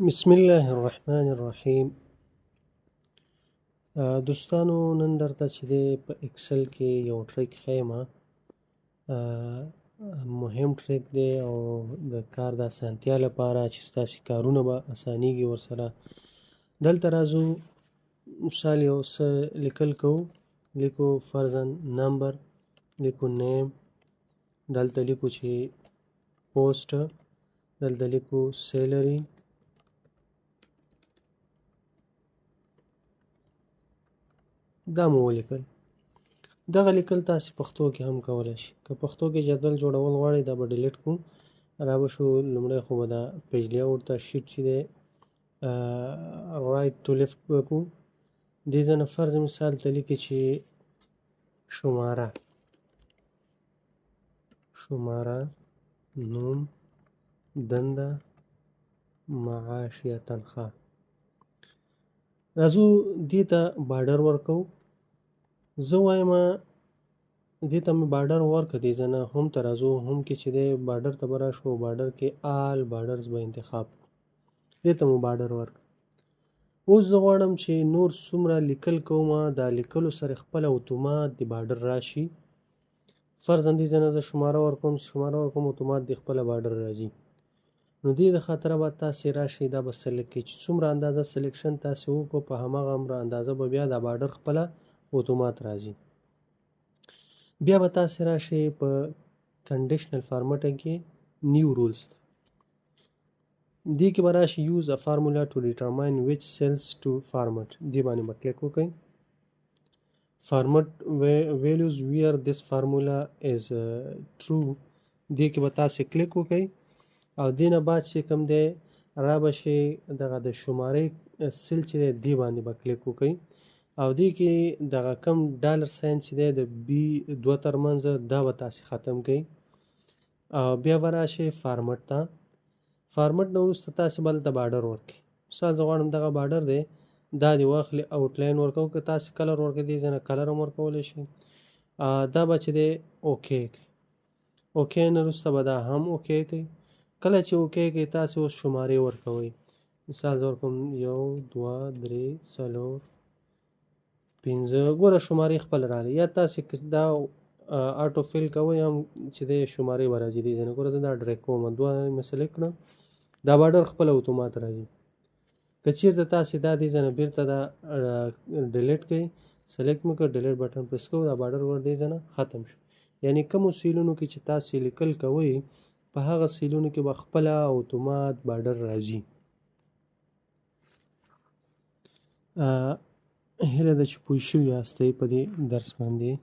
بسم الله الرحمن الرحیم. دوستانو، نن درته چې دی په Excel کې یو trick ښیم. مهم trick دی او د کار د اسانتیا لپاره چې ستاسې کارونه به اسانیږي ورسره. دلته راځو، مثال یو څه لیکل کوو، لیکو فرضاً number، لیکو name، دلته لیکو چې پوسټ، دلته لیکو salary، دا مو ولیکل. دغه لیکل تاسې پښتو کې هم کولی شئ. که پښتو کې جدول جوړول غواړئ، دا به delete کړو. را به شو، لومړی خو به دا page layout ته sheet چې دی right to left به کړو. دې ځای نه فرض مثال ته لیکي چې شماره، شماره، نوم، دنده، معاش یا تنخواه. راځو دې ته border ورکوو. زه وایم دې ته مې border ورکړه. دې ځای نه home ته راځو، home کې چې دی border ته به راشو، border کې all borders به انتخاب کړو. دې ته مو border ورکړه. اوس زه غواړم چې نور څومره لیکل کوم، دا لیکلو سره خپله اتومات د border راشي. فرضاً دې ځای نه زه شماره ورکوم، شماره ورکوم، اتومات د خپله border راځي. نو دې د خاطره به تاسې راشئ، دا به select کړئ چې څومره اندازه selection تاسې وکړو، په هماغه عمره اندازه به بیا دا border خپله اتومات راځي. بیا به تاسې راشئ په conditional formatting کې new rules ته. دې کې به راشي use a formula to determine which cells to format. دې باندې به کلیک وکړئ. Format values where this formula is true، دې کې به تاسې کلیک وکړئ او دې نه بعد چې کوم دی را به شي دغه د شمارې cell چې دی، دې باندې به کلیک وکړئ او دې کې دغه کم dollar sign چې دی د B2 ترمنځ، دا به تاسې ختم کړئ او بیا به راشئ format ته. format نه وروسته تاسې به هلته border ورکړئ. مثال زه غواړم دغه border دی، دا دې واخلي، outline ورکوو. که تاسې color ورکړئ، دې ځای نه color هم ورکولی شئ. دا به چې دی okay کړئ. okay نه وروسته به دا هم okay کړئ. کله چې okay کړئ، تاسې اوس شمارې ورکوئ. مثال زه ورکوم 1، 2، 3، 4، 5. ګوره شمارې خپله راغلې. یا تاسې که دا auto fill کوئ هم چې دی شمارې به راځي دې ځای نه. ګوره زه دا drag کوم، دوه مې select کړه، دا border خپله اتومات راځي. که چېرته تاسې دا دې ځای نه بېرته دا delete کړئ، select مې کړ، delete button press کوو، دا border ور دې ځای نه ختم شو. یعنی کومو cell ونو کې چې تاسې لیکل کوئ، په هغه cell ونو کې به خپله اتومات border راځي. هیله ده چې پوه شوي یاستئ په دې درس باندې.